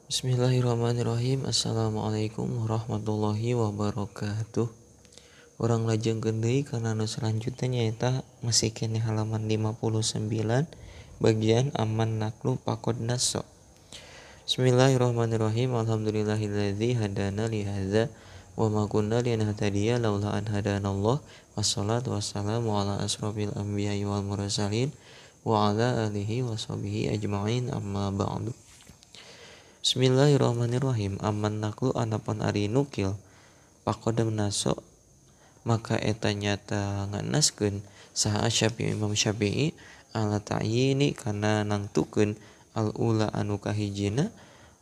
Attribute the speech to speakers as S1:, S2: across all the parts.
S1: Bismillahirrahmanirrahim. Assalamualaikum warahmatullahi wabarakatuh. Urang lajengkeun deui kana nu selanjutnya nyaeta masih keneh halaman 59 bagian aman naklu pakod naso. Bismillahirrahmanirrahim. Alhamdulillahilladzi hadana li hadza wa ma kunna linahtadiya laula an hadanallah. Wassalatu wassalamu ala asrofil anbiya'i wal mursalin wa ala alihi washabihi ajmain, amma ba'du. Bismillahirrahmanirrahim. Aman naklu anapun ari nukil pakodem naso maka eta nyata nganaskeun saha Syafi'i Imam Syafi'i ala ta'yini kana nangtukeun al ula anu kahijina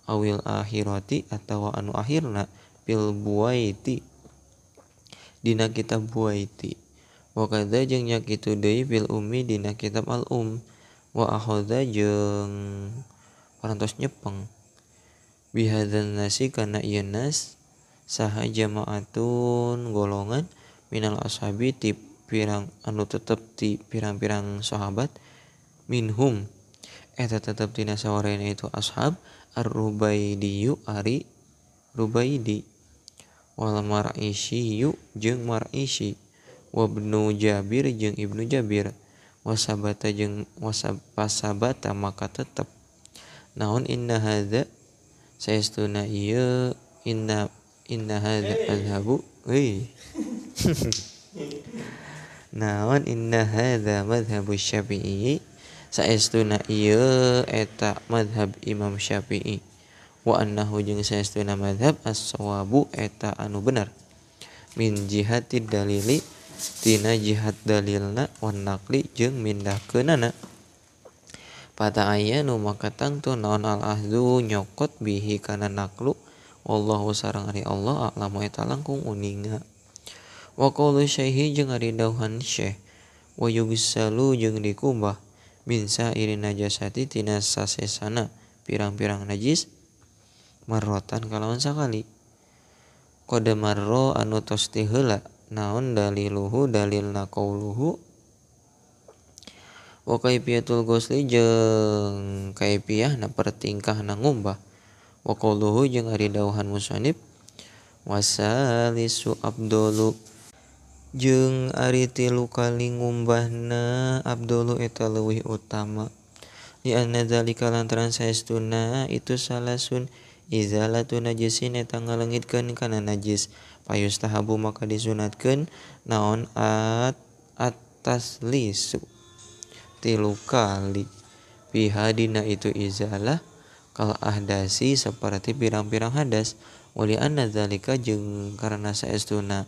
S1: awil akhirati atawa anu akhirna fil buwaiti dina kitab buwaiti wa kadza jeung nya kitu deui fil ummi dina kitab al um wa akhadha jeung parantos nyepeng bihadzal nasi kana ieu nas saha jamaatun golongan minal ashabi ti pirang anu tetep ti pirang-pirang sahabat minhum eta tetep tina sawarena itu ashab ar-rubaidiyu ari rubaidi wal mar'isyiyu jeung mar'isyi wa ibnu Jabir jeung ibnu Jabir wasabata jeung wasabata maka tetep naon inna hadza saestuna ieu inna hadza mazhabu euy naon inna hadza mazhabu Syafi'i saestuna ieu eta mazhab Imam Syafi'i wa annahu jeung saestuna mazhab as-shawabu eta anu bener min jihati dalili tina jihad dalilna wan naqli jeung mindahkeunana. Pata ayanu maka tangtu naon al ahdu nyokot bihi kana naklu wallahu sareng ari Allah a'lamu eta langkung uninga. Wa qaulu syaihi jeung ari dauhan syekh wa yugsalu jeung dikumbah min sairi najasati tina sasesana pirang-pirang najis marrotan kalawan sakali. Qad marro anu tos ti heula naon daliluhu dalilna qauluhu wa kaifiyatul ghusli jeung kaifiahna pertingkahna ngumbah wa qauluhu jeung ari dauhan musannif wasalisu abdulu jeung ari tilu kali ngumbahna abdulu eta leuwih utama li anna zalika lantaran saestuna itu salasun izalatu najisin eta ngaleungitkeun kana najis payustahabu maka disunatkeun naon at-taslisu tilu kali bihadina itu izalah kal ahdasi seperti pirang-pirang hadas wali anna zalika jeung karena saestuna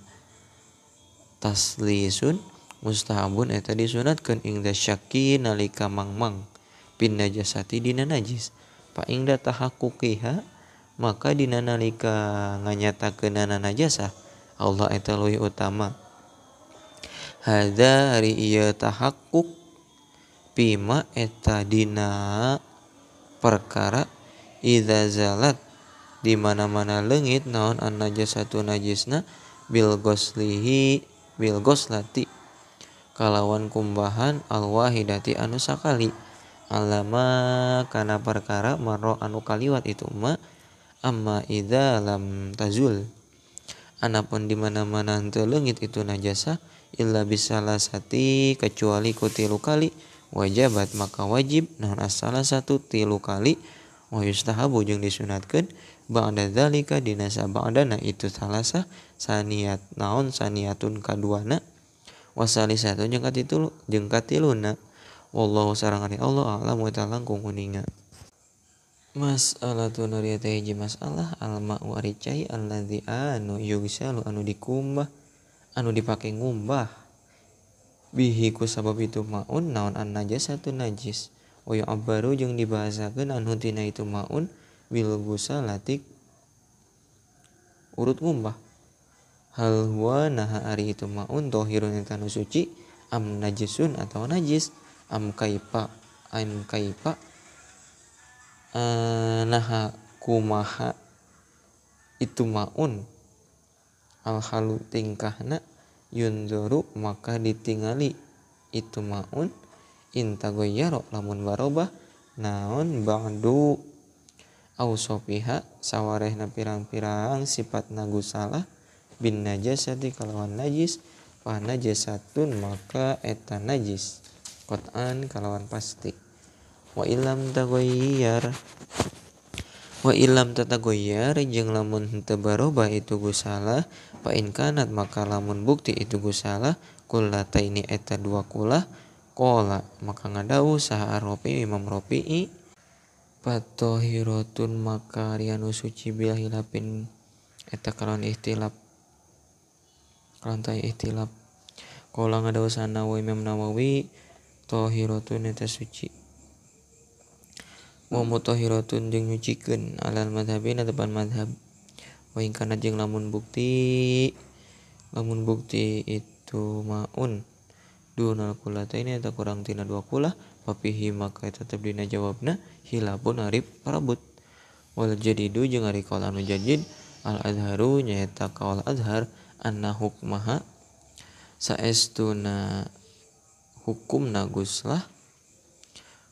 S1: taslisun mustahabun eta disunatkeun ingda syaki nalika mangmang pin najasati dina najis fa ingda tahaqquqiha maka dina nalika nganyatakeunana najasah Allah eta leuwih utama hadza ari ieu tahaqquq bima eta dina perkara idza zalat di mana-mana leungit naon an najasatu najisna bil ghuslihi bil ghuslati kalawan kumbahan al wahidati anu sakali alama kana perkara marro anu kaliwat itu ma amma idza lam tazul anapun di mana-mana henteu leungit itu najasah illa bisalasati kecuali ku tilu kali wajabat maka wajib naon as-salah satu tilu kali wa yustahabu jeung disunatkeun ba'da dzalika dina sabadana itu salasah saniat naon saniatun kaduana wasalisatun jeung katilu jeung katiluna wallahu sareng ari Allah a'lamu eta langkung uninga. Mas'alatun ari eta hiji masalah al-ma'u ari cai allazi anu yugsalu anu dikumbah anu dipake ngumbah bihi ku sabab itu maun naon an najasatu najis wa yu'abbaru jeung dibahasakeun anu tina itu maun bil gusalati urut ngumbah hal huwa naha ari itu maun tohirun eta nu suci am najisun atau najis am kaipa naha kumaha itu maun al halu tingkahna yunzuru maka ditingali itu maun intagoyyara lamun barobah naon ba'du ausofiha sawarehna pirang-pirang sifatna gusalah bin najasati kalawan najis fa najasatun maka eta najis qat'an kalawan pasti. Wa illam taghayyar wa illam tatagoyyar jeung lamun henteu barobah itu gusalah fa in kanat maka lamun bukti itu gusalah kullataini eta dua kulah qala maka ngadawuh saha Rafi Imam Rafi'i patohiratun maka ari anu suci bil hilafin eta kalawan ikhtilaf kalawan taya ikhtilaf. Qala ngadawuh saha Nawawi Imam Nawawi tohiratun eta suci wa mutahhiratun jeung nyucikeun alal madhabina tepan madhab. Wa in kana jeung lamun bukti itu maun dunal kulataini eta kurang tina dua kulah papihi maka tetep dina jawabna hilapun arif parabut. Wal jadidu jeung ari kaul anu jadid al azharu nyaeta kaul azhar anna hukmaha saestuna hukumna guslah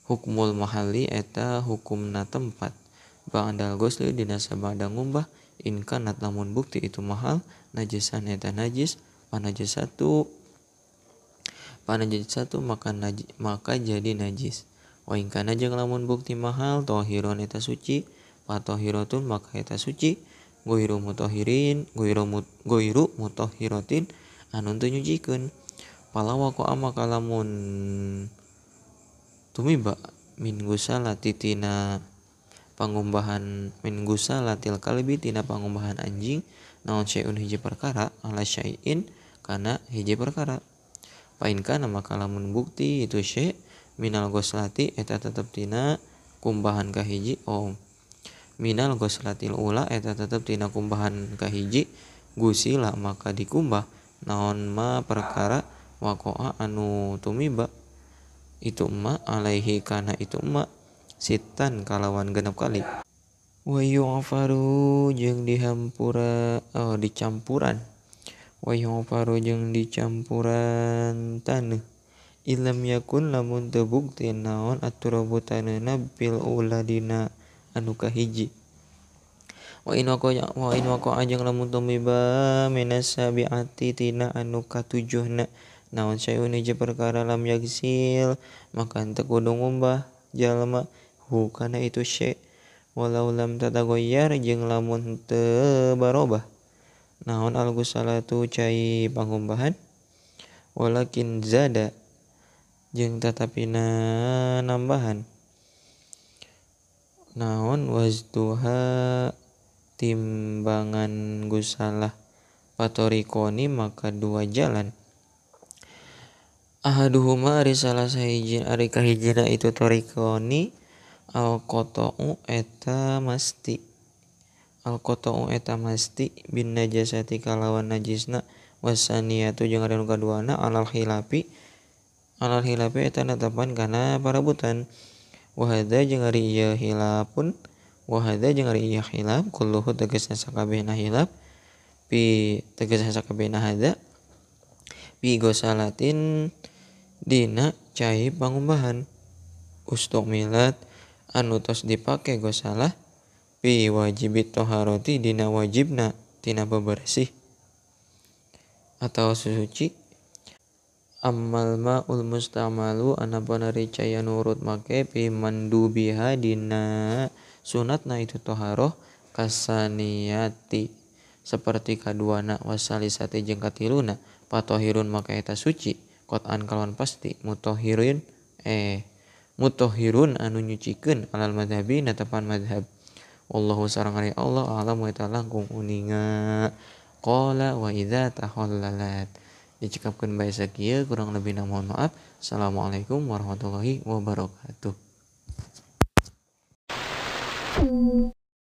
S1: hukmul mahalli eta hukumna tempat ba'dal ghusli dina sabada ngumbah in kanat lamun bukti itu mahal najisan eta najis panajisatu maka maka jadi najis. Wa in kana jeung lamun bukti mahal tahiron eta suci patahiratun maka eta suci ghairu mutahhirin ghairu mutahhiratin anu teu nyucikeun. Palawa ko maka lamun tumiba min gusalati tina pangumbahan min gusalatil kalbi tina pangumbahan anjing naon syai'un hiji perkara ala syai'in kana hiji perkara fa in kana maka lamun bukti itu syai' minal ghuslati eta tetep tina kumbahan kahiji oh minal ghuslatil ula eta tetep tina kumbahan kahiji gusila maka dikumbah naon ma perkara waqa'a anu tumiba itu emak alaihi kana itu emak sitan kalawan genep kali. Wa yu'faru jeung dihampura dicampuran wa yu'faru jeung dicampuran taneuh ilam yakun lamun teu bukti naon aturabu taneuna bil ula dina anu kahiji. Wa in waqa jeung lamun tumiba minas sabiati tina anu katujuhna naon syai'un hiji perkara lam yagsil maka henteu kudu ngumbah jalma hu kana itu syai' walau lam tatagoyyar jeung lamun henteu barobah naon al ghusalatu cai pangumbahan walakin zada jeung tatapina nambahan naon wazduha timbangan gusalah patorikoni maka dua jalan. Ahaduhuma ari salah sahiji ari kahijina itu torikoni al qata'u eta masti al qata'u eta masti bin najasati kalawan najisna wasaniyatu jeung ari nu kaduana alal khilafi eta netepan kana parabutan. Wa hadza jeung ari ieu khilafun wa hadza jeung ari ieu khilaf kulluhu tegasna sakabehna khilaf pi tegasna sakabehna hadza pi gosalatin dina cai pangumbahan ustumilat anu tos dipake gosalah pi wajibit toharoti dina wajibna tina bebersih atau suci. Ammal ma'ul mustamalu anapun ari cai anu urut make pi mandubiha dina sunatna itu toharoh kasaniyati seperti kaduana wasalisati jeung katiluna patohirun maka eta suci qat'an kalawan pasti mutahhirun anu nyucikeun alal madhabi netepan madhab. Wallahu sareng ari Allah a'lamu eta langkung uninga. Qala wa idza tahallalat dicekapkeun bae sakieu kurang lebihna mohon maaf. Assalamualaikum warahmatullahi wabarakatuh.